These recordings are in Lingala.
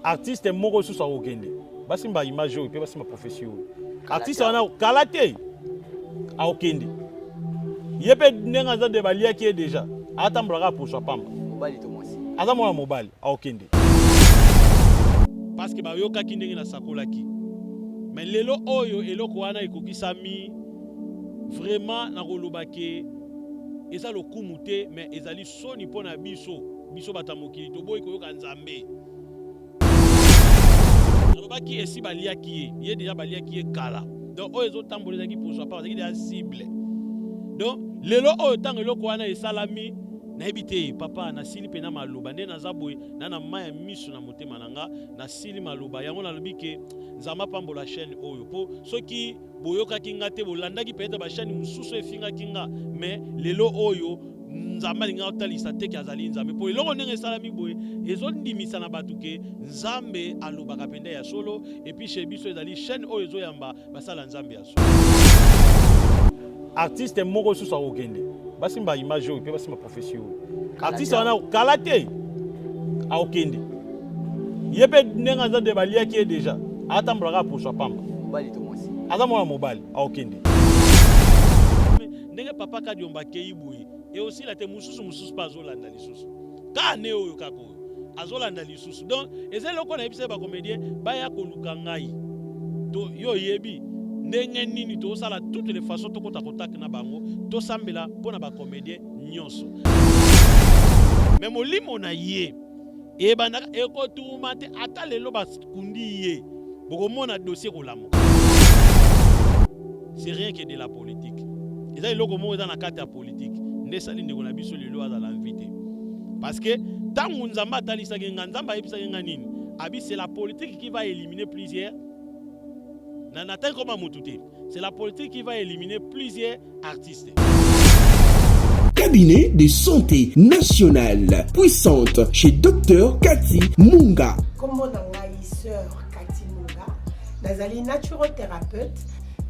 Artiste moko lisusu akokende, basimba image oyo mpe basimba prophetie oyo. Artiste wana kala te akokende, ye mpe ndenge aza de baliaki ye deja, atambolaka poso pamba. Mobali to mwasi? Aza mwana mobali, akokende parce que bayokaki ndenge nasakolaki. Mais lelo oyo eloko wana ekokisami vraiment, nakoloba ke eza lokumu te, mais ezali soni mpo na biso. Biso bato ya mokili toboyi koyoka Nzambe. Alobaki esi baliaki ye, ye deja baliaki ye kala. Donc oyo ezotambola ezalaki poso pa, ezalaki deja cible. Donc lelo oyo ntango eloko wana esalami, nayebi te papa, nasili mpenza maloba nde naza boye na na mai ya miso na motema na nga, nasili maloba yango. Nalobi ke Nzambe apambola chaîne oyo, mpo soki boyokaki nga te, bolandaki peut-être bachaîne mosusu efingaki nga, mais lelo oyo Nzambe alingaka kotalisa te ke azali Nzambe, mpo eloko ndenge esalami boye ezondimisa na bato ke Nzambe alobaka mpenza ya solo. Et puis chez biso ezali chaîne oyo ezoyamba basala Nzambe ya solo. Artiste moko lisusu akokende, basimba image oyo mpe basimba prophetie oyo. Artiste wana kala te akokende, ye mpe ndenge aza de baliaki ye deja, atambolaka poso pamba. Mobali to mwasi? Aza mwana mobali, akokende. Ndenge papa Kadiomba akei boye, eosila te, mosusu mosusu mpe azolanda lisusu kaka ne oyo kaka oyo azolanda lisusu. Donc eza eloko nayebisa bacomédien baya koluka ngai to yo oyebi ndenge nini tozosala, toutes les façons tokota contact na bango, tosambela mpo na bacomédien nyonso. Mais molimo na ye ebandaka ekotuma te, ata lelo bakundi ye, bokomona dossier kolamuka. C'est rien que de la politique, eza eloko moko eza na kati ya politique nde esali ndeko na biso lelo azala mvi te. Parce que ntango Nzambe atalisaki nga, Nzambe ayebisaki nga nini? Abi c'est la politique qui va éliminer plusieurs na nataki koma motu te, c'est la politique qui va éliminer plusieurs artistes. Cabinet de santé nationale puissante chez Dr Cathy Munga. Kombo na ngai sœur Cathy Munga, nazali naturothérapeute,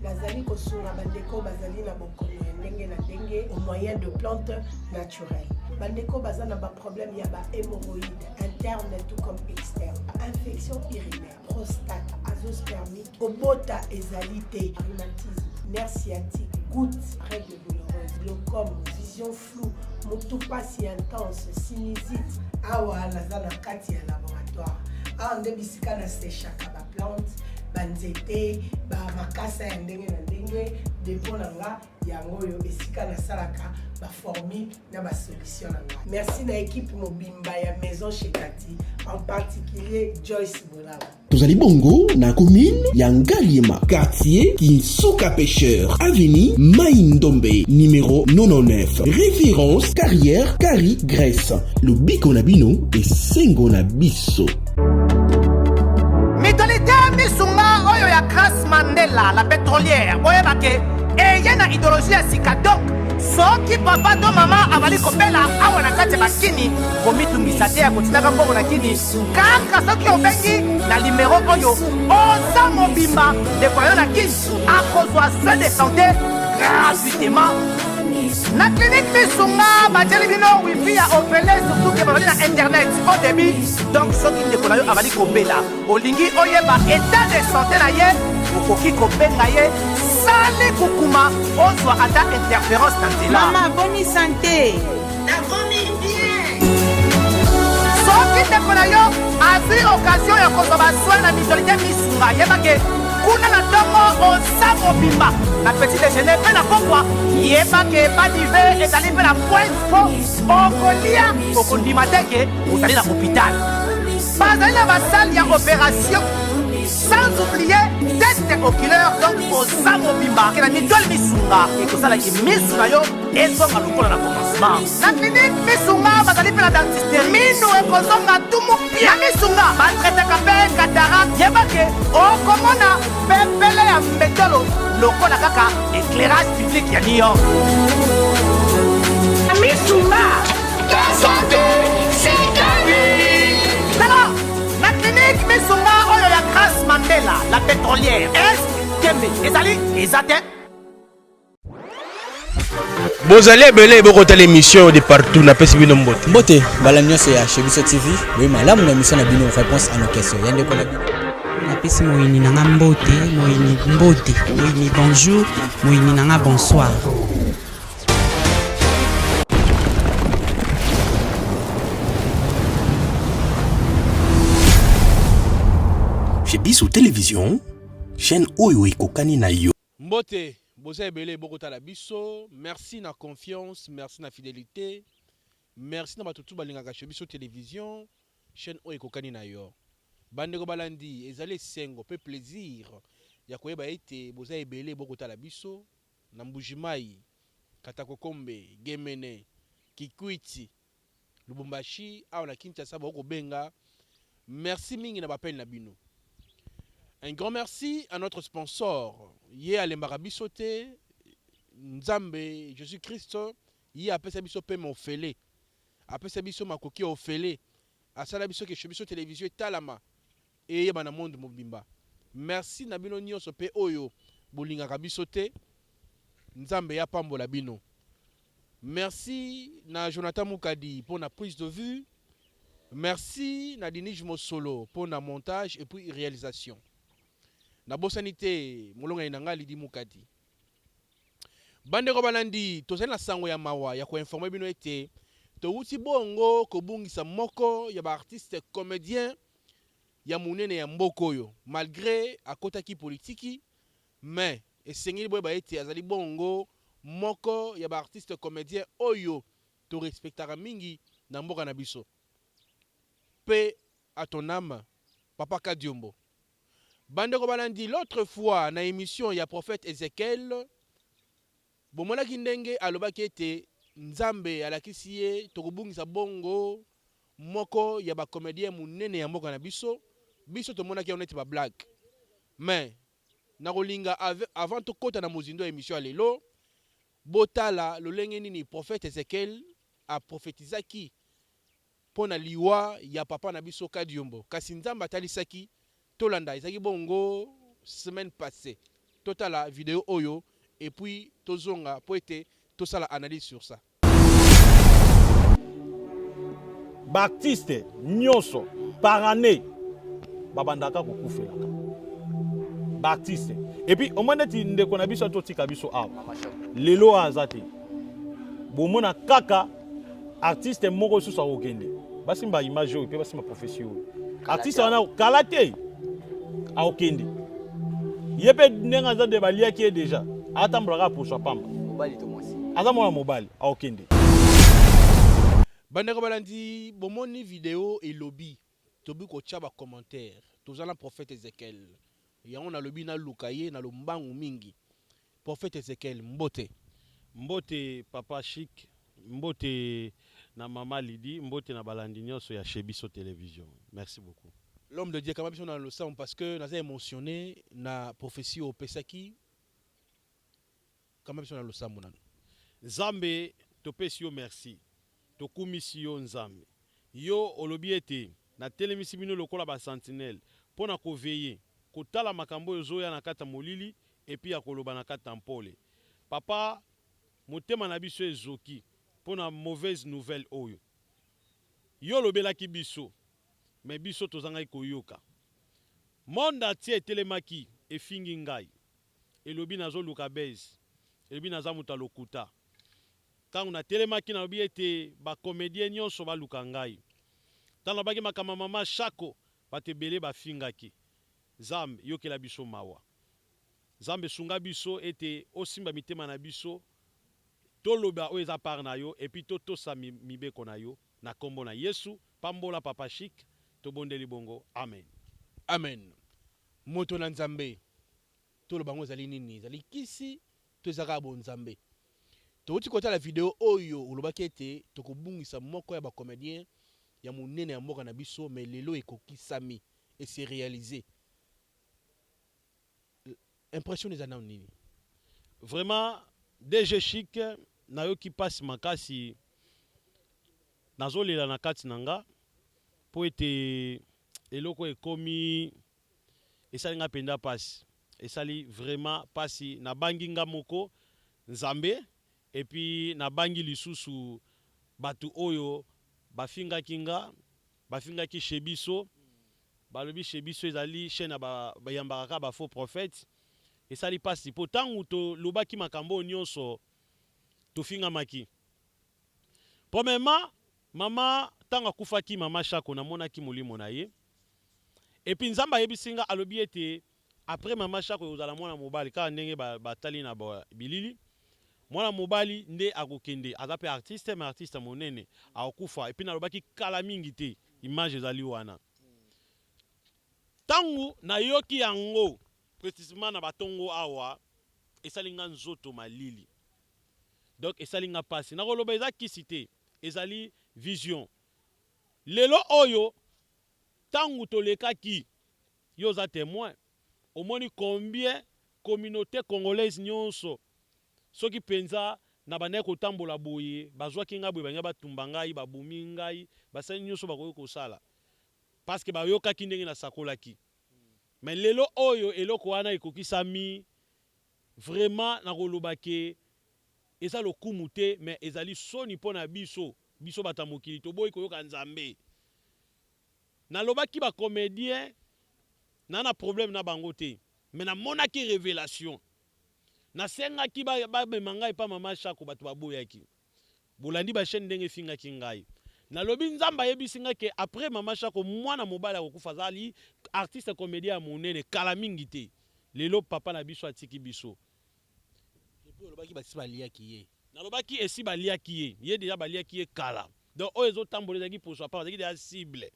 nazali kosunga bandeko bazali na bokono ya ndenge na ndenge au moyen de plantes naturelles. Bandeko baza na baproblème ya bahémorroïde interne tout comme externe, infection urinaire, prostate, azoospermique, kobota ezali te, rhumatisme, nerf sciatique, goutte, règle douloureuse, glaucome, vision floue, motu pasi intense, sinusite. Awa naza na kati ya laboratoire, awa nde bisika nasechaka baplante, banzete, bamakasa ya ndenge na ndenge. Dépôt na nga yango oyo, esika nasalaka baformule na basolution na ngai. Merci na équipe mobimba ya Maison chez Kati, en particulier Joyce Bolaba. Tozali bongo na commune ya Ngaliema, quartier Kinsuka Pêcheur, avenue Mai Ndombe, numéro 99, référence Carrière Kari Grèce. Lobiko na bino esengo na biso. Mutualité Misunga oyo ya Grace Mandela la pétrolière, boyeba ke eye na idéologie ya sika. Donc soki papa to mama azali kobela awa na kati ya bakini, komitungisa te ya kotindaka mbongo na kini. Kaka soki obengi na nimero oyo, oza mobimba, ndeko yo na kini akozwa soin de santé gratuitement na clinique Misunga. Batieli bino wifi ya ofele, surtout ke bazali na internet au débit. Donc soki ndeko na yo azali kobela, olingi oyeba état de santé na ye, okoki kobenga ye sali kukuma, ozwa ata interférence na nzela. Mama, boni santé? Nakomi bien. Soki ndeko na yo azwi occasion ya kozwa basoin na mutualité Misunga, yebake kuna na ntongo oza mobimba, na petit déjeuner mpe na pokwa, yebake badive ezali mpe na pointe, mpo okolia okondima te ke ozali na hôpital. Bazali na basalle ya opération, sans oublier test oculaire. Donc oza mobimba ke na mutuelle Misunga, ekosalaki misu na yo ezonga lokola na commencement. Na clinique Misunga bazali mpe na dentiste, minu ekozonga tumu pia. Na Misunga batraitaka mpe cataracte. Yebake okomona pepele ya mbetolo lokola kaka éclairage public ya New York. Misunga. Tala, na clinique Misunga oyo ya Grâce Mandela la pétrolière, est tembe ezali eza te. Bozali ebele bokotala émission de partout napesi bino mbote. Mbote bala nyonso ya chez biso TV, boye malamu na émission na bino réponse à nos questions. Ya ndeko na bino. Napesi moyini na nga mbote, moyini mbote, moyini bonjour, moyini na nga bonsoir. Chez biso télévision, chaîne oyo ekokani na yo. Mbote boza ebele bokotala biso merci na confiance merci na fidelite merci na bato tout balingaka chez biso television chaine oyo ekokani na yo bandeko balandi ezali esengo pe plaisir ya koyeba ete boza ebele bokotala biso na Mbuji-Mayi Katakokombe Gemene Kikwiti Lubumbashi awa na Kinshasa bako kobenga merci mingi na b'appel na bino. Un grand merci à notre sponsor ye alembaka biso te Nzambe Jesus Christ ye apesa biso pema ofele apesa biso makoki ya ofele asala biso ke chez biso television etalama eyebana monde mobimba merci na bino nionso pe oyo bolingaka biso te Nzambe apambola bino. Merci na Jonathan Mukadi pona prise de vue, merci na Dinige Mosolo pona montage et puis realisation. Nabosani te molongani na nga Lydie Mukadi. Bandeko balandi, tozali na sango ya mawa ya ko informer bino ete towuti bongo kobungisa moko ya ba artistes comediens ya munene ya mboka oyo malgre akotaki politiki Mais esengeli boyeba ete azali bongo moko ya ba artistes comediens oyo to respectaka mingi na mboka na biso. Paix à ton ame papa Kadiombo. Bandeko balandi l'autre fois na emission ya prophète Ezechiel Bomonaki ndenge alobaki ete Nzambe alakisi ye tokobungisa bongo moko ya ba comediens munene ya mboka na biso, biso tomonaki yango neti ba blagues. Mais nakolinga avant tokota na mozindo ya emission ya lelo, botala lolenge nini prophète Ezechiel a prophetisaki mpo na liwa ya papa na biso Kadiombo kasi Nzambe atalisaki tolanda ezalaki bongo semaine passee totala video oyo et puis tozonga mpo ete tosala analyse sur ça. Ba artistes nyonso par annee babandaka kokufelaka ba artistes et puis omoni neti ndeko na biso atotika biso awa lelo aza te bomona kaka artiste moko lisusu akokende basimba image oyo mpe basimba prophetie oyo artiste wana kala te akokende ye mpe ndenge aza de baliaki ye deja atambolaka aposo apamba aza mwana mobali akokende. Bandeko balandi bomoni video elobi tobi kotia ba commentaire toza na prophète Ezechiel yango nalobi naluka ye na lombangu mingi Prophète Ezechiel mbote. Mbote papa chic, mbote na mama Lydie, mbote na balandi nionso ya chez biso television. Merci beaucoup. L'homme de Dieu kamba biso na losambo parce que naza emotionne na prophetie oyo opesaki kamba biso na losambo nanu. Nzambe topesi yo merci tokumisi yo Nzambe yo olobi ete natelemisi bino lokola ba sentinelle pona ko veiller kotala makambo oyo ezoya na kati ya molili epuis ya koloba na kati na mpole papa motema na biso ezoki pona mauvaise nouvelle oyo yo olobelaki biso mais biso tozangaki koyoka monde entier etelemaki efingi ngai elobi nazo luka buzz elobi naza moto ya lokuta tango natelemaki nalobi ete ba comediens nionso baluka ngai tango nalobaki makambo ya mama shako bato ebele bafingaki Nzambe yokela biso mawa. Nzambe sunga biso ete osimba mitema na biso toloba oyo eza part na yo et puis totosa mibeko na yo na kombo na yesu pambola papa chic tobondeli bongo amen. Amen moto na nzambe toloba yango ezali nini ezali kisi to eza kaka bonzambe towuti kotala video oyo olobaki ete tokobungisa moko ya ba comediens ya munene ya mboka na biso mais lelo ekokisami et se realiser Impression eza nanu nini? Vraiment DG chic nayoki pasi makasi nazolela na kati na nga po ete eloko ekomi esali nga penza pasi esali vraiment pasi nabangi nga moko Nzambe. Et puis nabangi lisusu bato oyo bafingaki nga, bafingaki chez biso, balobi chez biso ezali chaîne ya bayambaka kaka bafaux prophète. Esali mpasi mpo ntango tolobaki makambo oyo nyonso, tofingamaki. Premièrement, mama, ntango akufaki, mama Shako, namonaki molimo na ye. Et puis Nzambe ayebisi nga, alobi ete après mama Shako ekozala mwana mobali, kaka ndenge batali na bilili. Mwana mobali nde akokende, aza mpe artiste, mais artiste monene, akokufa. Et puis nalobaki kala mingi te, image ezali wana. Ntango nayoki yango précisement na batongo awa, esali nga nzoto malili. Donc esali nga mpasi. Nakoloba eza kisi te, ezali vision. Lelo oyo, ntango tolekaki, yo oza témoin, omoni combien communauté congolaise nyonso. Soki mpenza na bandaki kotambola boye, bazwaki ngai boye, balingi batumba ngai, babumi ngai, basali nyonso bakoki kosala, parce que bayokaki ndenge nasakolaki. Mais lelo oyo eloko wana ekokisami. Vraiment, nakoloba ke eza lokumu te, mais ezali soni mpo na biso. Biso bato ya mokili toboyi koyoka Nzambe. Nalobaki bacomédien na problème na bango te, mais namonaki révélation. Nasengaki bamema ngai epa mama Shako, bato baboyaki. Bolandi bachaîne ndenge efingaki ngai. Nalobi Nzambe ayebisi ngai ke après mama Shako, mwana mobali akokufa, azali artiste comédien ya monene, kala mingi te. Lelo papa na biso atiki biso. Et puis olobaki basi baliaki ye. Nalobaki esi baliaki ye. Ye déjà baliaki ye kala. Donc oyo ezotambola ezalaki poso apa, azalaki déjà cible.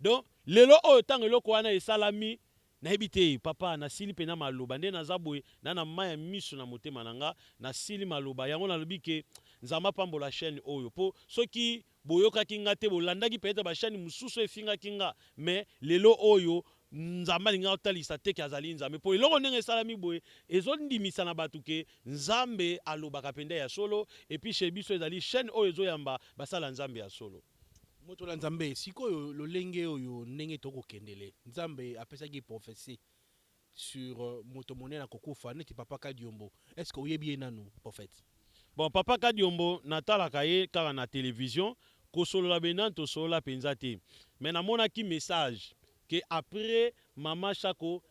Donc lelo oyo, ntango eloko wana esalami, nayebi te, papa, nasili mpenza maloba. Nde naza boye na mai ya miso na motema na nga, nasili maloba. Yango nalobi ke Nzambe apambola chaîne oyo, mpo soki boyokaki nga te, bolandaki peut-être bachaîne mosusu efingaki nga. Mais lelo oyo Nzambe alingi otalisa te ke azali Nzambe, mpo eloko ndenge esalami boye ezondimisa na bato ke Nzambe alobaka mpenza ya solo. Et puis chez biso ezali chaîne oyo ezoyamba basala Nzambe ya solo. Moto na Nzambe, sikoyo lolenge oyo ndenge tokokendele, Nzambe apesaki prophétie sur moto monene akokufa neti papa Kadiombo. Est ce que oyebi ye nanu, prophète? Bon, papa Kadiombo, natalaka ye kaka na télévision. Kosolola bena, tosolola mpenza te, mais namonaki message ke après mama Shako,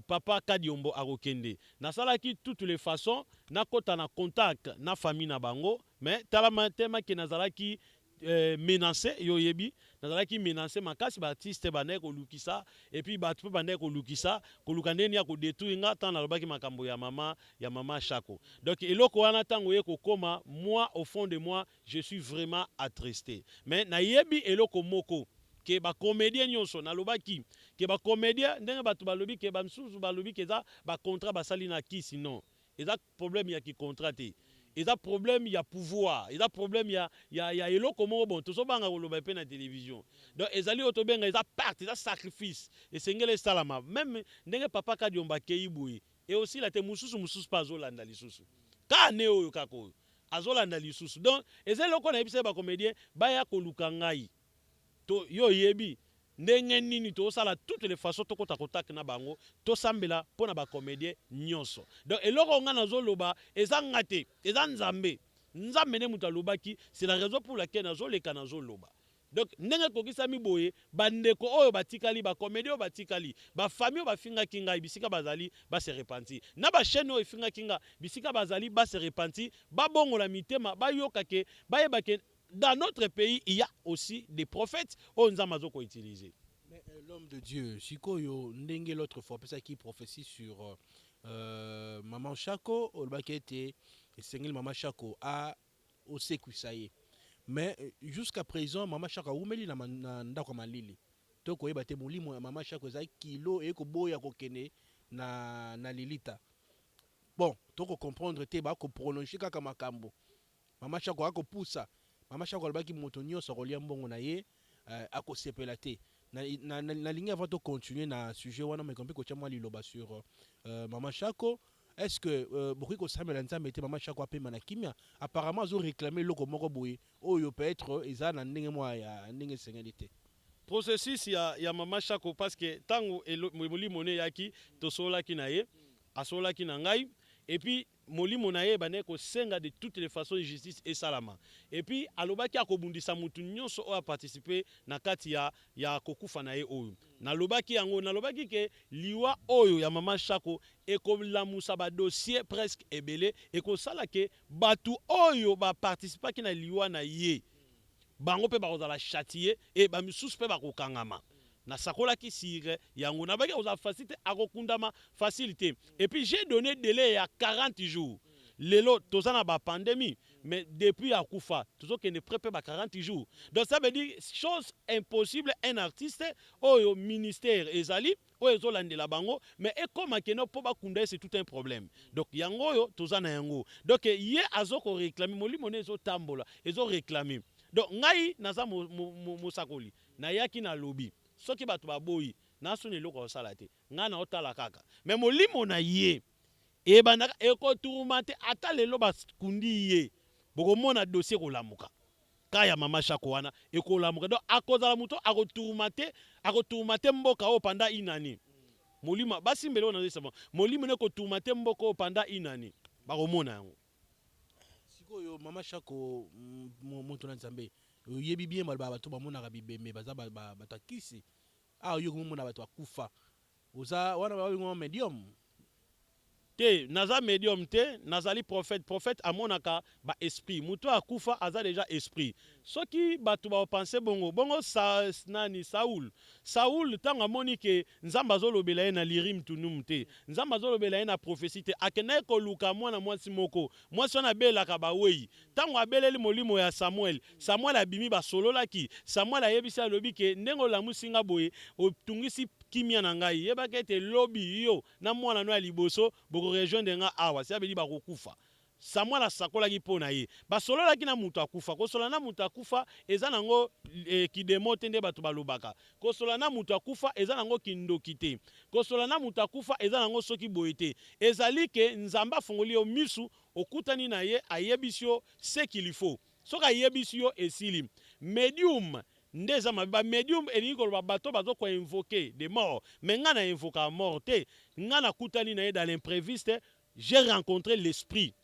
papa Kadiombo akokende. Nasalaki toutes les façons nakɔta na contact na famille na bango, mais talama temake nazalaki menacé. Yo oyebi, nazalaki menacé makasi. Baartiste bandaki kolukisa, et puis bato mpe bandaki kolukisa, koluka ndeni ya kodétruire nga ntango nalobaki makambo ya mama Shako. Donc eloko wana, ntango ye kokóma, moi, au fond de moi, je suis vraiment attristé. Mais nayebi eloko moko ke bacomédien nyonso, nalobaki ke bacomédien, ndenge bato balobi ke bamisusu balobi ke eza bacontrat basali na kisi, non, eza problème ya kicontrat te, eza problème ya pouvoir, eza problème ya eloko moko. Bon, tozobanga koloba mpe na télévision. Donc ezali oyo tobenga eza pacte, eza sacrifice esengeli esalama. Même ndenge papa Kadiomba akei boye, eosila te. Mosusu mosusu mpe azolanda lisusu kaka ne oyo, kaka oyo azolanda lisusu. Donc eza eloko nayebisa ye, bacomédien baya koluka ngai to yo oyebi ndenge nini tozosala toutes les façons tokɔta contact na bango, tosambela mpo na bacomédien nyonso. Donc eloko ngai nazoloba eza nga te, eza Nzambe. Nzambe nde moto alobaki. C'est la raison pour laquelle nazoleka, nazoloba. Donc ndenge ekokisami boye, bandeko oyo batikali, bacomédien oyo batikali, bafamille oyo bafingaki ngai, bisika bazali, base repentir. Na bachaîne oyo efingaki nga, bisika bazali, base repentir, babongola mitema, bayoka ke, bayeba ke dans notre pays il y a aussi des prophètes oyo Nzambe azokoutiliser. Mais l'homme de Dieu, sikoyo ndenge l'autre fois apesaki prophétie sur maman Shako, olobaki ete esengeli mama Shako a osekwisa ye. Mais jusqu'à présent mama Shako awumeli na ndako ya malili. To koyeba te molimo ya mama Shako ezali kilo eye koboya kokende na lilita. Bon, tokocomprendre te, bakoprolonge kaka makambo. Mama Shako akopusa. Mama Shako alobaki moto nyonso akolia mbongo na ye akosepela te. Nalingi avant tocontinue na sujet wana, meko mpe kotia mwa liloba sur mama Shako. Est ce que bokoki kosambela Nzambe te mama Shako apema na kimia? Apparemment azoréclame eloko moko boye oyo peut-être eza na ndenge mwa ya ndenge esengeli te. Processus ya mama Shako, parce que ntango molimo ne eyaki, tosololaki na ye, asololaki na ngai. Et puis molimo na ye ebandaki kosenga de toutes les façons justice esalama. Et puis alobaki akobundisa mutu nyonso oyo aparticipe na kati ya, ya kokufa na ye oyo. Nalobaki yango, nalobaki ke liwa oyo ya mama Shako ekolamusa ba dossier presque ebele, ekosala ke batu oyo ba participaki na liwa na ye bango pe bakozala chatier et ba misusu pe bakokangama. Nasakolaki sur yango, nalobaki akozala facile te, akokundama facile te. Et puis j'ai donne delai ya 40 jours. Lelo toza na ba pandemie mais depuis akufa tozo kende près pe ba 40 jours. Donc ça veut dire chose impossible, un artiste oyo ministère ezali oyo ezolandela bango mais ekoma que no po bakunda ye, c'est tout un problème. Donc yango oyo toza na yango. Donc ye azo ko réclamer, molimo ne ezotambola, ezo réclamer. Donc ngai naza mosakoli, nayaki nalobi soki bato baboyi nasoni eloko ya kosala te, ngai naotala kaka, mais molimo na ye ebandaka ekotourmente ata lelo bakundi ye, bokomona dossier kolamuka ka ya mama Shako wana ekolamuka. Donc akozala moto akotourmente, akotourmente mboka oyo pendant une année. Molimo basimbeli oyo nazoyesa, molimo ne ekotourmente mboka oyo pendant une année, bakomona yango. Sikoyo mama Shako, moto na Nzambe, oyebi bien balobaka bato bamonaka bibembe baza bato ya kisi. Awa yo komomona bato akufa, oza wana babengo médium? Te, naza médium te, nazali prophète. Prophète amonaka ba esprit. Moto akufa aza déjà esprit. Soki bato baopense bongo bongo sa, nani, Saul, Saul ntango amoni ke Nzambe azolobela ye na l'Urim Thummim te, Nzambe azolobela ye na prophétie te, akendaki koluka mwana mwasi moko. Mwasi wana abelaka bawei. Ntango abeleli molimo ya Samuel, Samuel abimi, basololaki. Samuel ayebisi, alobi ke ndenge olamusi nga boye, otungisi kimia na ngai, yebaki ete lobi yo na mwana no ya liboso bokorejoindre nga awa. Si abeli bakokufa. Samuel asakolaki mpo na ye. Basololaki na moto akufa. Kosola na moto akufa eza nango kidemo te nde bato balobaka. Kosola na moto akufa eza nango kindoki te. Kosola na moto akufa eza nango soki boye te. Ezali ke Nzambe afongoli yo misu, okutani na ye, ayebisi yo ce qu'il faut. Soki ayebisi yo, esili. Medium nde eza mabe. Ba medium elingi koloba bato bazo ko invoquer des morts. Mais nga na invoquaka mort te. Nga nakutani na ye dans l'impréviste, j'ai rencontré l'esprit.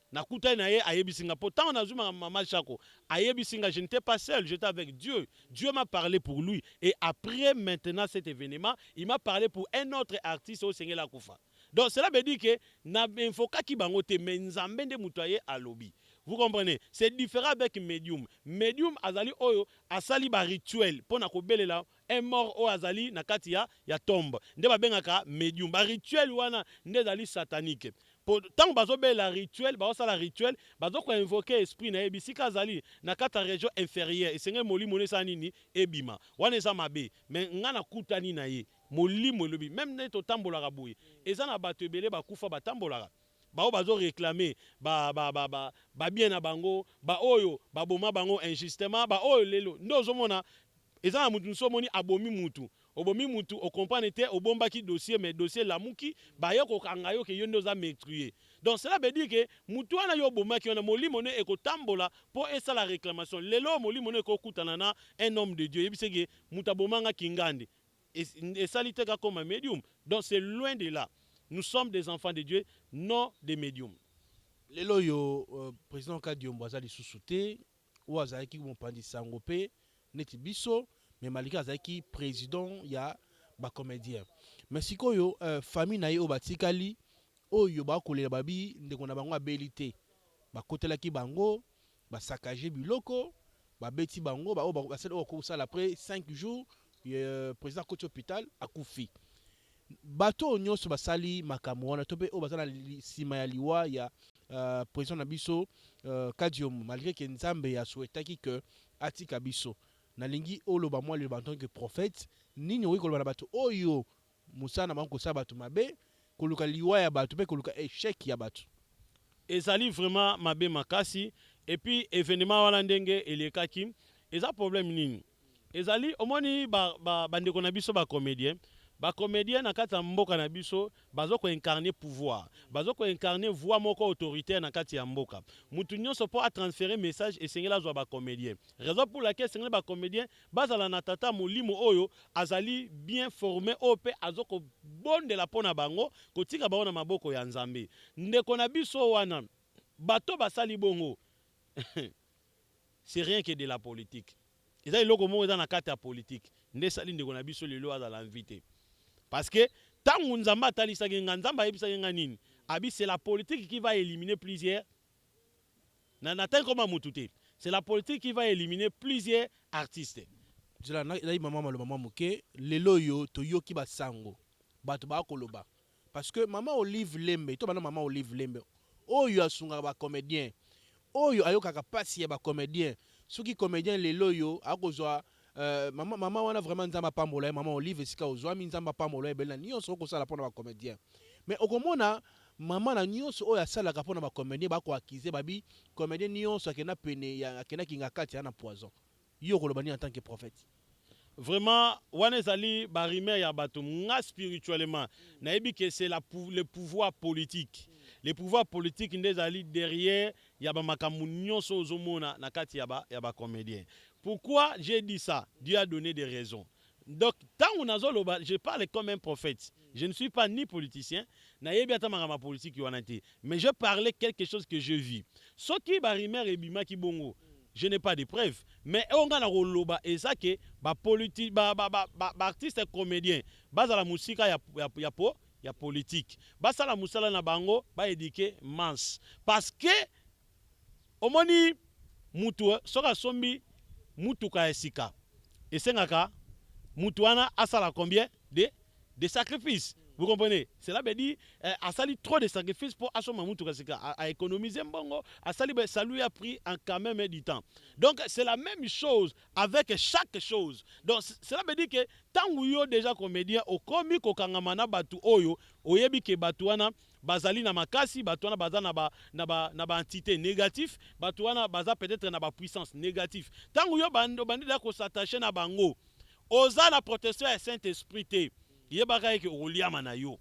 Nakutani na ye, ayebisi nga. Po ntango nazwi mama Shako, ayebisi nga, je n'étais pas seul, j'étais avec Dieu. Dieu m'a parlé pour lui. Et après maintenant cet événement, il m'a parlé pour un autre artiste oyo osengeli akufa. Donc cela veut dire que na invokaki bango te, mais Nzambe nde moto aye alobi. Vous comprenez? C'est différent avec médium. Médium azali oyo asali ba rituel mpona kobelela un mort oyo azali na kati ya tombe. Nde babengaka médium. Ba rituel wana nde ezali satanique. Po ntango bazobelela rituel, bazosala rituel, bazokoinvoke esprit na ye bisika azali na kati ya région inférieure, esengeli molimo no esala nini? Ebima. Wana eza mabe. Mais nga nakutani na ye, molimo elobi. Même nde totambolaka boye, eza na bato ebele bakufa batambolaka, bao bazoréclame babien na bango, baoyo baboma bango injustement, baoyo lelo nde ozomona eza na mutu mosusu omoni abomi mutu, obomi mutu, ocomprendre te, obombaki dossier, mais dossier elamuki, baye kokanga yo ke yo nde oza meurtrier. Donc cela veut dire ke mutu wana yo obomaki wana, molimo ne ekotambola mpo esala réclamation. Lelo oyo molimo ne ekokutana na un homme de Dieu, yebisi ke mutu abomanga kingandi, esali te kakoma médium. Donc c'est loin de là. Nous sommes des enfants de Dieu, non des médiums. Lelo oyo président Kadiombo aza lisusu te, oyo azalaki mopanzi sango mpe neti biso, mais malgré azalaki président ya bacomédien, mais sikoyo famille na ye oyo batikali, oyo bakolela, babi ndeko na bango abeli te, bakotelaki bango, basakage biloko, babeti bango, baoyo basali oyo bakosala. Après 5 jours, président akoti hôpital, akufi. Bato oyo nyonso basali makambo wana to mpe oyo baza na nsima ya liwa ya président na biso Kadiombo, malgré ke Nzambe asouhaitaki ke atika biso, nalingi oloba mwa liloba en tant que prophète. Nini okoki koloba na bato oyo mosala na bango kosala bato mabe, koluka liwa ya bato mpe koluka échec ya bato? Ezali vraiment mabe makasi. Et puis événement wana ndenge elekaki, eza problème nini? Ezali omoni bandeko na biso bacomédien, bacomédien na kati ya mboka na biso bazo koincarne pouvoir, bazo koincarne voix moko autoritaire na kati ya mboka. Mutu nyonso mpo atransfere message, esengeli azwa bacomédien. Raison pour laquelle esengeli bacomédien bazala na tata molimo oyo azali bien formé, oyo mpe azo kobondela mpo na bango, kotika bango na maboko ya Nzambe. Ndeko na biso wana, bato basali bongo, c'est rien que de la politique. Eza eloko moko eza na kati ya politique nde esali ndeko na biso lelo azala en vie te. Parce que ntango Nzambe atalisaki nga, Nzambe ayebisaki nga nini? Abi c'est la politique qui va éliminer plusieurs. Na natangi koma mutu te. C'est la politique qui va éliminer plusieurs artistes. Nzela nayi mama maloba mwa moke. Lelo oyo toyoki basango, bato bakoloba parce que mama Olive Lembe to bana, mama Olive Lembe oyo asungaka bacomédien, oyo ayokaka mpasi ya bacomédien, soki comédien lelo oyo akozwa mama wana, vraiment Nzambe apambola ye. Mama Olive, esika ozwami, Nzambe apambola ye ebele na nyonso okosala mpona bacomédien. Mais okomona mama na nyonso oyo asalaka mpona bacomédien, bakoaccuser babi comédien nyonso akenda pene akendaki nga kati ya na poison. Yo okoloba nini en tant que prophète? Vraiment, wana ezali barumeur ya bato. Nga spirituellement nayebi ke c'est le pouvoir politique. Le pouvoir politique nde ezali derrière ya bamakambo nyonso ozomona na kati ya bacomédien. Pourquoi j'ai dit ça? Dieu a donné des raisons. Donc ntango nazoloba, je parle comme un prophète. Je ne suis pas ni politicien, nayebi ata makambo ya politique wana te, mais je parlais quelque chose que je vis. Soki barumeur ebimaki bongo, je n'ai pas de preuves, mais oyo nga na koloba eza ke baartiste ba, ba, ba, ba, ba comédien bazala mosika ya politique, basala mosala na bango, baéduquer masse. Parce que omoni, mutu soki asombi mutuka ya sika, esengaka mutu wana asala combien de sacrifices? Vous comprenez? Cela veut dire asali trop de sacrifices pour asomba mutuka sika, a économiser mbongo, asali, ça lui a pris en quand même du temps. Donc c'est la même chose avec chaque chose. Donc cela veut dire que ntango yo déjà comédien okomi kokangama na bato oyo oyebi ke bato wana bazali na makasi, bato wana baza na baentité ba négatif, bato wana baza peut-être na bapuissance négatif, ntango yo obandi da kos'attacher na bango, oza na protection ya Saint Esprit te, yebaka eke okoliama na yo,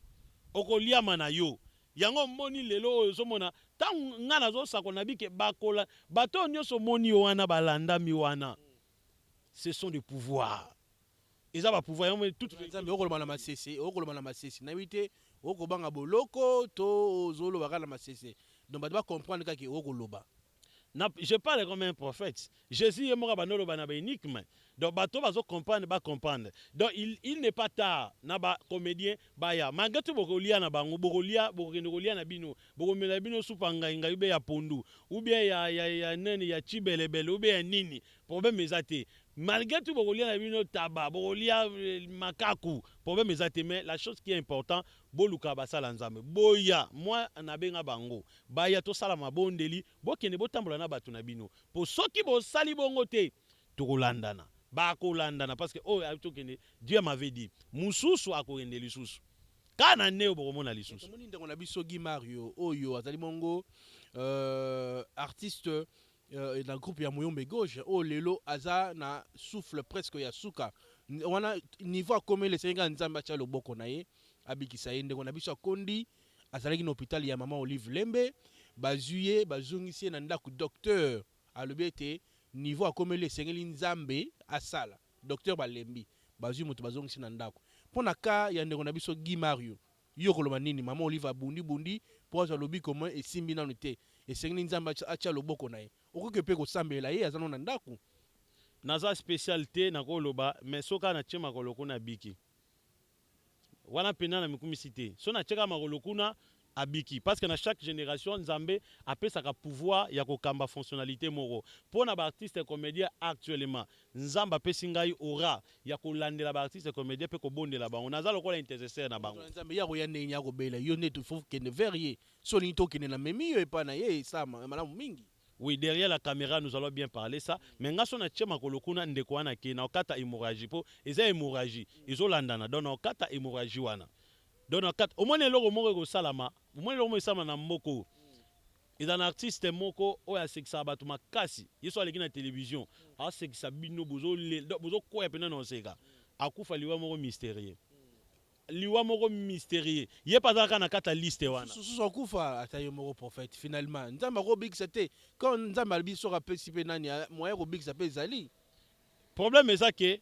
okoliama na yo. Yango omoni lelo oyo ozomona, ntango ngai nazosakola na bike, bakola bato oyo nyonso omoni wana balandami wana, ce sont des pouvoirs, eza bapouvoir yango tout. Nzambe, okoloba na masese, okoloba na masese, nayebi te okobanga boloko to ozoloba kaka na masese. Donc bato bacomprendre kaka okoloba. Je parle comme un prophète. Jésus ye moko abandi na baénigme. Donc bato bazocomprendre, bacomprendre. Donc il n'est pas tard na bacomédien baya. Malgré tout bokolia na bango, bokolia, bokokende kolia na bino, bokomela bino supa ngai ngai, ube ya pondu, ou bien ya nini, ya chibelebele, ou bien ya nini, problème eza te. Malgré tout bokolia na bino taba, bokolia makaku, problème eza te. Mais la chose qui est important, boluka basala Nzambe, boya. Moi nabenga bango baya, tosala mabondeli, bokende botambola na bato na bino, po soki bosali bongo te, tokolandana, bakolandana. Parce que oyo tokende, Dieu m'avait dit, mosusu akokende lisusu kaka na nde oyo bokomona lisusu. Tomoni ndeko na biso Guy Mario oyo azali bongo artiste na groupe ya Moyombe Gauche, oyo lelo aza na souffle presque ya suka wana, niveau akomeli, esengi kaka Nzambe atya loboko na ye, abikisa ye. Ndeko na biso akondi, azalaki na hôpital ya mama Olive Lembe, bazwi ye, bazongisi ye na ndako. Docteur alobi ete niveau akomeli, esengeli Nzambe asala. Docteur balembi, bazwi moto, bazongisi na ndako. Mpo na ka ya ndeko na biso Guy Mario, yo koloba nini? Mama Olive abundi-bundi mpo azwa lobiko, mo esimbi nanu te, esengeli Nzambe atya loboko na ye. Okoki mpe kosambela ye, aza nano na ndako. Naza spécial te nakoloba, mais soki natie makolo kuna, abiki wana mpena na mikumisi te. So natieka makolo kuna, abiki. Parce que na chaque génération, Nzambe apesaka pouvoir ya kokamba fonctionnalité moko. Mpo na baartiste comédien, actuellement Nzambe apesi ngai aura ya kolandela baartiste comédien mpe kobondela bango. Naza lokola intercesseur na bango. Nzambe ya koya ndenge ya kobela yo nde faut kende vers ye. So olingi tokende na memi yo epai na ye, esama malamu mingi. Oui, derrière la caméra, nous allons bien parler ça. Mais nga so natie makolo kuna, ndeko wana ke na okata hémorragie, po eza hémorragie ezolandana. Donc na okata hémorragie wana. Donc na okata, omoni eloko moko ekosalama, omoni eloko moko esalama na mboka oyo. Eza na artiste moko oyo asekisaka bato makasi. Ye so aleki na télévision, asekisa bino, bozokwea mpena na oseka. Akufa liwa moko mystérieux. Liwa moko mystérieux. Ye mpe azalaka na kati ya liste wana. Susu akufa ata yo moko prophète, finalement Nzambe akobikisa te? Quand Nzambe alobi, soki apesi mpe nani moyen kobikisa mpe ezali. Problème eza ke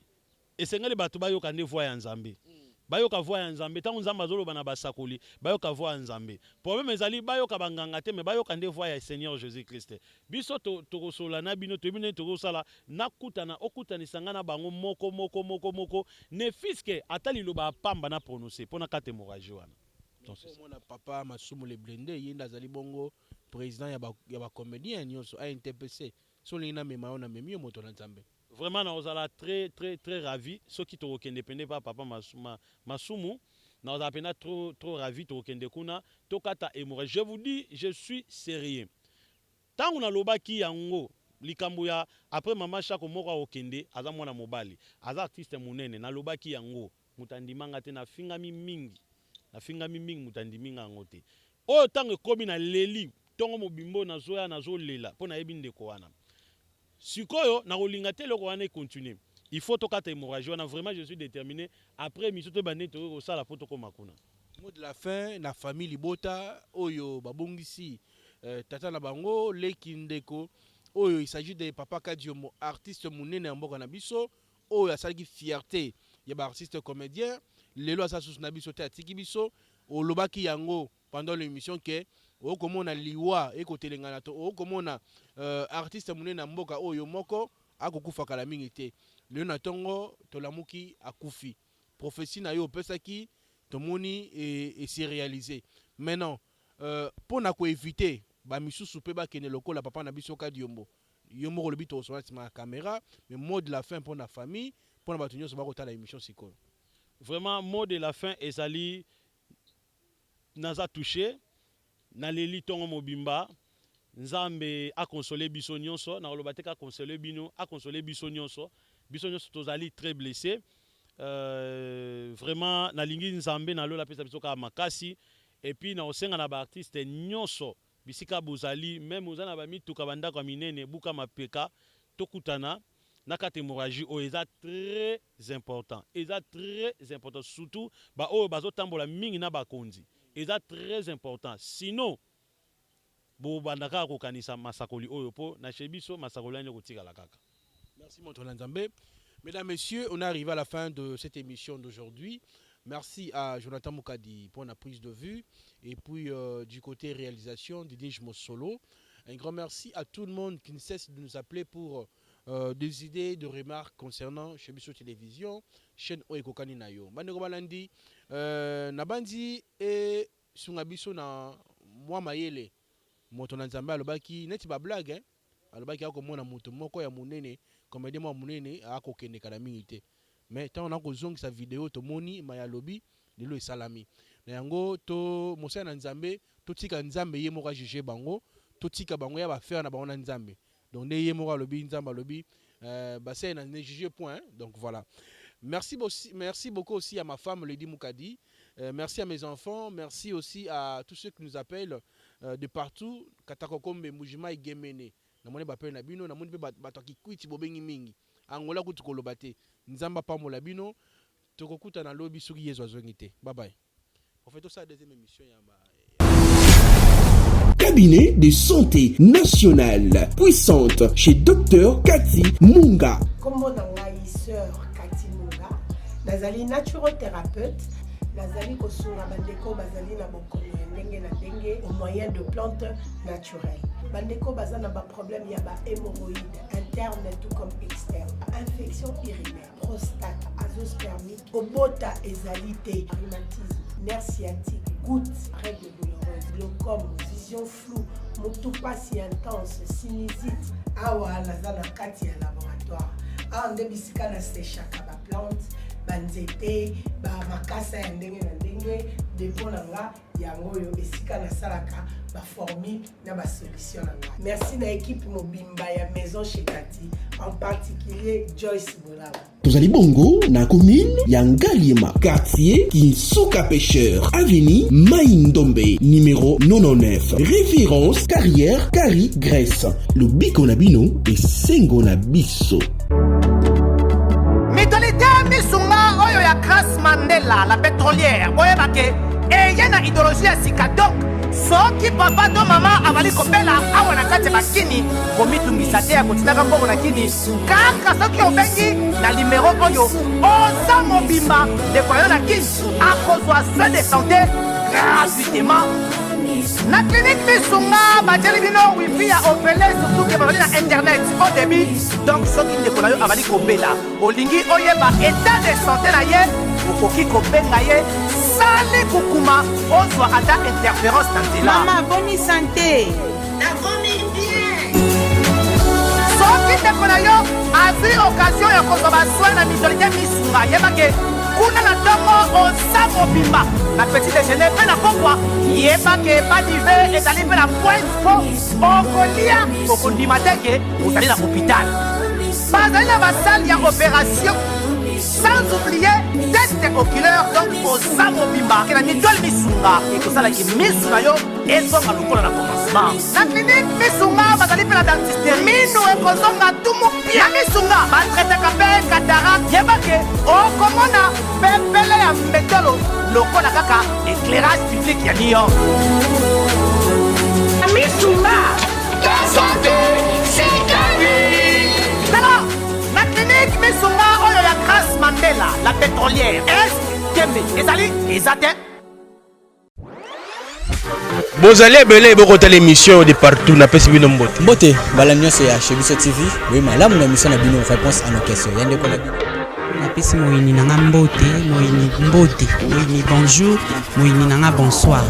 esengeli bato bayoka nde voix ya Nzambe. Bayoka voix ya Nzambe tango Nzambe azoloba na basakoli, bayoka voix ya Nzambe. Problème ezali bayoka ba nganga te mais bayoka nde voix ya Seigneur Jesus Christ. Biso to tokosolola na bino, toyebi ndenge tokoki kosala, nakutana, okutanisa nga na bango moko moko moko moko, ne fut-ce que ata liloba ya pamba na prononcer po nakata hemorragie wana. Donc c'est ça. Omona papa Masumu le blinde ye nde azali bongo president ya ba ya ba comediens nionso ANTPC soki olingi na mema yo na memi yo moto na Nzambe. Vraiment nakozala très très très ravi soki tokokende pende epa papa Masumu nakozala pena trop trop ravi tokokende kuna tokata hemorragie je vous dis je suis serieux tango nalobaki yango likambo ya après maman shako moko akokende aza mwana mobali aza artiste munene nalobaki yango Moto andima nga te na fingami mingi na fingami mingi moto andimi nga yango te oyo tango ekomi na leli tongo mobimba oyo nazo ya nazo lela po nayebi ndeko wana sikoyo nako linga te eloko wana e continuer il faut tokata hemorragie wana vraiment je suis determine après emission toyeba ndenge tokoki kosala po tokoma kuna. Mot de la fin na famille libota oyo babungisi tata na bango leki ndeko oyo il s'agit de papa Kadiombo artiste munene ya mboka na biso oyo asalaki fierte ya ba artistes comediens lelo aza susu na biso te atiki biso olobaki yango pendant l'emission que okomona liwa ekotelengana to okomona euh, artiste munene ya mboka oyo moko akokufa kala mingi te lelo na tongo tolamuki akufi prophetie na yo opesaki tomoni e, e se realiser maintenant euh, mpo na ko eviter ba misusu mpe bakende lokola papa na biso Kadiombo Yo moko olobi tokosolola sima ya camera mais mot de la fin pona famille pona batu nionso bakotala emission sikoyo. Vraiment mot de la fin ezali naza touche naleli tongo mobimba nzambe a console biso nionso nakoloba te ka console bino a console biso nionso biso nionso tozali très blesse euh, vraiment nalingi nzambe na lola apesa biso kaka makasi et puis nakosenga na ba artiste nionso Bisika bozali meme oza na ba mituka ba ndako ya minene buka mapeka tokutana na kata hemorragie oyo eza très important eza très important surtout ba oyo bazo tambola mingi na bakonzi eza très important sinon bobanda kaka kokanisa masakoli oyo po na chez biso masakoli wana ekotikala kaka. Merci moto na Nzambe. Mesdames, Messieurs, on est arrivé à la fin de cette émission d'aujourd'hui. Merci à Jonathan Mukadi pour la prise de vue. Et puis, euh, du côté réalisation, Didier Solo. Un grand merci à tout le monde qui ne cesse de nous appeler pour euh, des idées, des remarques concernant Chez Biso Télévision, chaîne oyo ekokani na yo. Bandeko balandi, euh, nabandi et sunga biso na mwa mayele. Moto na Nzambe alobaki neti ba blague hein? Alobaki ako mona mutu moko ya munene comedien moko ya munene ako kende kala mingi te mais tango nako zongisa video tomoni maye alobi lelo esalami na yango to mosali na nzambe totika nzambe ye moko a juge bango totika bango ya ba affaire na bango na nzambe donc nde ye moko alobi nzambe alobi euh, basali na ne juge point donc voilà merci merci beaucoup aussi à ma femme Lady Mukadi euh, merci à mes enfants merci aussi à tous ceux qui nous appellent Euh, de partout katakokombe mbujimayi gemene namoni bapele na bino namoni mpe bato ya kikwiti bobengi mingi angola kutu koloba te nzambe apambola bino tokokutana lobi soki yezu azongi te bye bye prophète tosala deuxième émission ya ba Cabinet de santé nationale puissante chez Dr Cathy Munga. Kombo na ngai sœur Cathy Munga, nazali naturothérapeute, nazali kosunga bandeko bazali na bokono ya ndenge na ndenge au moyen de plantes naturelles. Bandeko baza na ba problème ya ba hémorroïdes interne tout comme externe, infection urinaire, prostate, azoospermie, kobota ezali te, rhumatisme, nerf sciatique, goutte, règle douloureuse, glaucome, vision floue, mutu pasi intense, sinusite. Awa naza na kati ya laboratoire. Awa nde bisika na sechaka ba plante, ba nzete, ba makasa ya ndenge na ndenge. Depot na nga yango oyo esika nasalaka ba formule na ba solution na nga. Merci na equipe mobimba ya Maison chez Cathy, en particulier Joyce Bolaba. Tozali bongo na commune ya Ngaliema, quartier Kinsuka Pêcheur, avenue Mai Ndombe, numéro 99, référence carrière Kari Grèce. Lobiko na bino esengo na biso. Mutualité misunga oyo ya Grace Mandela la pétrolière boyeba ke eye na idéologie ya sika donc. Soki papa to mama abali kobela awa na kati ya bakini, komitungisa te ya kotindaka mbongo na kini. Kaka soki obengi na limero oyo, oza mobimba ndeko yo na kini akozwa soin de santé gratuitement. Na clinique Misunga batieli bino wifi ya ofele, surtout ke bazali na internet au débit. Donc soki ndeko na yo abali kobela, olingi oyeba état de santé na ye, okoki kobenga ye sali kukuma, ozwa ata interférence na nzela. Mama, boni santé? Nakomi bien. Soki ndeko na yo azwi occasion ya kozwa basoin na mutualité Misunga, yeba ke kuna na ntongo oza mobimba na petit déjeuner mpe na pokwa, yeba ke badive ezali mpe na pointe mpo okolia, okondima te ke ozali na hôpital. Bazali na basale ya opération, sans oublier test oculaire. Donc oza mobimba ke na mutuelle Misunga ekosalaki misu na yo ezonga lokola na commencement. Na clinique Misunga bazali mpe na dentiste, minu ekozonga tumu pia. Na Misunga batraitaka mpe cataracte, yeba ke okomona pepele ya mbetolo lokola kaka éclairage public ya New York. Misunga, santé, c'est la vie. Tala na clinique Misunga oyo ya Grâce Mandela la pétrolière, est tembe ezali eza te. Bozali ebele bokotala émission de partout, napesi bino mbote. Mbote mbala nyonso ya Chez Biso TV, boye malamu na émission na bino Réponse à nos questions ya ndeko na bino. Napesi moyini na nga mbote, moyini mbote, moyini bonjour, moyini na nga bonsoir.